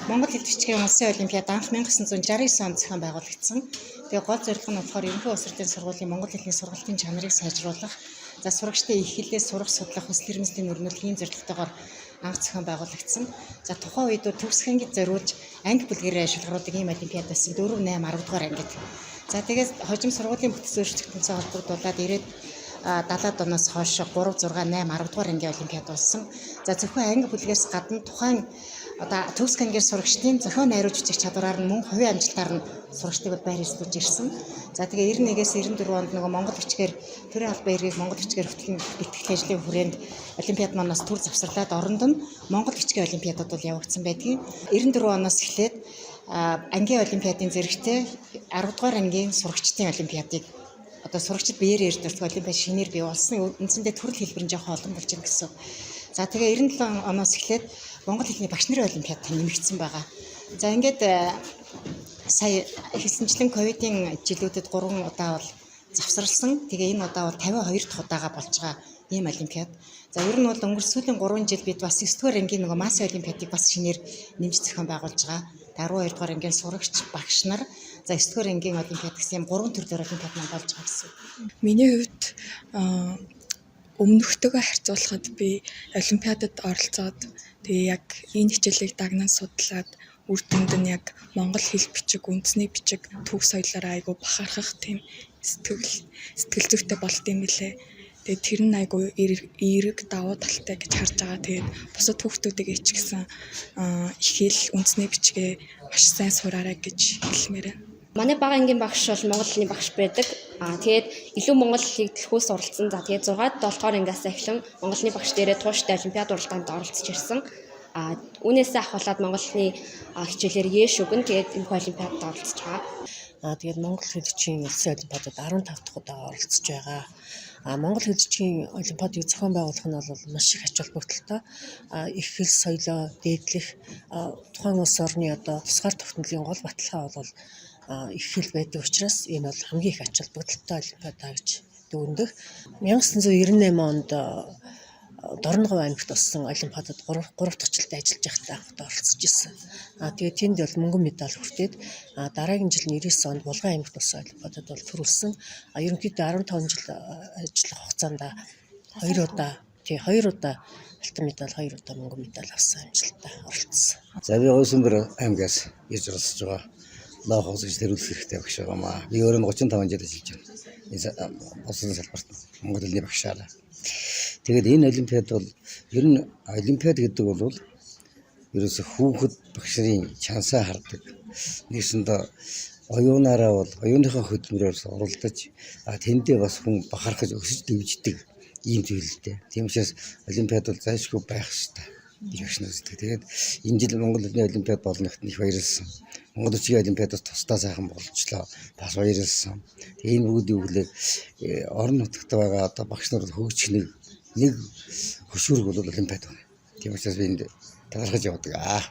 Монгол хэл бичгийн улсын олимпиад анх 1969 онд зохион байгуулагдсан. Тэгээ гол зорилго нь болохоор ерөнхий боловсролын сургуулийн монгол хэлний сургалтын чанарыг сайжруулах, за сурагчдын их хэлээ сурах, судлах, хүсэл эрмэлзлийн өрнүүлэх ийм зорилготойгоор анх зохион байгуулагдсан. За тухайн үед төгс ангид зориулж анги бүлгэрээ шалгаруулдаг ийм олимпиад байсан. 4, 8, 10 дугаар ангид. За тэгээд хожим сургуулийн бүтэц өөрчлөгдөнтэй холбогдуулаад ирээд 70-аад оноос хойш 3, 6, 8, 10 дугаар ангийн олимпиад болсон. За зөвхөн анги бүлгээс гадна тухайн одоо төгс ангийн сурагчдын зохион найруулж бичих чадвараар нь мөн хувийн амжилтаар нь сурагчдыг бол байр эзлүүлж ирсэн. За тэгээ 91-ээс 94 онд нөгөө монгол бичгээр төрийн албан эргийг монгол бичгээр хөтлөн бэлтгэх ажлын хүрээнд олимпиад манаас төр завсарлаад оронд нь монгол бичгийн олимпиадууд бол явагдсан байдгийг. 94 оноос эхлээд ангийн олимпиадын зэрэгтэй 10 дугаар ангийн сурагчдын олимпиадыг одоо сурагчид биеэр ирж дуртай олимпиад шинээр бий болсон. Үндсэндээ төрөл хэлбэр нь жоохон олон болж байна гэсэн. За тэгээ 97 оноос эхлээд монгол хэлний багш нарын олимпиад нэмэгдсэн байгаа. За ингээд сая хэлсэнчлэн ковидын жилүүдэд 3 удаа бол завсарласан. Тэгээ энэ удаа бол 52 дахь удаага болж байгаа ийм олимпиад. За ер нь бол өнгөрсөн 3 жил бид бас 9 дугаар ангийн нөгөө массын олимпиадыг бас шинээр нэмж зохион байгуулж байгаа. 12 дугаар ангийн сурагч багш нар, за 9 дугаар ангийн олимпиад гэсэн юм гурван төрлөөр олимпиад маань болж байгаа гэсэн. Миний хувьд өмнөхтэйгөө харьцуулахад би олимпиадад оролцоод, тэгээ яг энэ хичээлийг дагнан судлаад, үр дүнд нь яг монгол хэл бичиг, үндэсний бичиг, төв соёлоор айгүй бахархах тийм сэтгэл зүйтэй болдог юм билээ. Тэгээд тэр нь айгүй эерэг давуу талтай гэж харж байгаа. Тэгээд бусад хүүхдүүдийг ч гэсэн их хэл, үндэсний бичгээ маш сайн сураарай гэж хэлмээр байна. Манай бага ангийн багш бол монгол хэлний багш байдаг. Тэгээд илүү монгол хэлийг түлхүү суралцсан. За тэгээд 6 7 дугаар ангиас эхлэн монгол хэлний багш дээрээ тууштай олимпиад уралдаанд оролцож ирсэн. Үүнээсээ авхуулаад монгол хэлний хичээлээр ЕШ өгнө. Тэгээд энэ олимпиадад оролцож байгаа. Тэгээд Монгол хэл бичгийн улсын олимпиадад 15 дахь удаа оролцож байгаа. Монгол хэл бичгийн олимпиадыг зохион байгуулах нь бол маш их ач холбогдолтой. Их хэл соёлоо дээдлэх, тухайн улс орны одоо тусгаар тогтнолын гол баталгаа бол их хэл байдаг учраас энэ бол хамгийн их ач холбогдолтой олимпиада гэж дүгнэдэг. 1998 онд Дорноговь аймагт болсон олимпиадад 3 дахь жилдээ ажиллаж байхдаа анх удаа оролцож ирсэн. Тэгээд тэнд бол мөнгөн медаль хүртээд, дараагийн жил 99 онд Булган аймагт болсон олимпиадад бол түрүүлсэн. Ерөнхийдөө 15 жил ажиллах хугацаанд хоёр удаа, тий, хоёр удаа алтан медаль, хоёр удаа мөнгөн медаль авсан, амжилттай оролцсон. За, би Ойсонбор аймгаас ирж оролцож байгаа. Лоо хоос гэж тэргүүлэх хэрэгтэй багш байгаа маа. Би өөрөө 35 жил ажиллаж байна. Энэ боловсролын салбарт монгол хэлний багшаараа. Тэгээд энэ олимпиад бол ер нь олимпиад гэдэг бол ерөөсө хүүхэд багш нарын чансаа хардаг. Нэгсэндээ оюунаараа бол оюуныхаа хөдөлмөрөөр оролдож, тэндээ бас хүн бахархаж өсөж дэвждэг ийм зүйл л дээ. Тийм учраас олимпиад бол зайлшгүй байх ёстой гэж багш нар үздэг. Тэгээд энэ жил Монгол хэлний олимпиад болногт их баярлсан. Монгол бичгийн олимпиадаас тусдаа сайхан болчлоо. Бас баярлсан. Тэгээ энэ бүгд юу гэлээ орон нутагт байгаа одоо багш нар хөгжих нэг хөшүүрэг бол олимпиад байна. Тийм учраас би энд талархаж явдаг. Аа.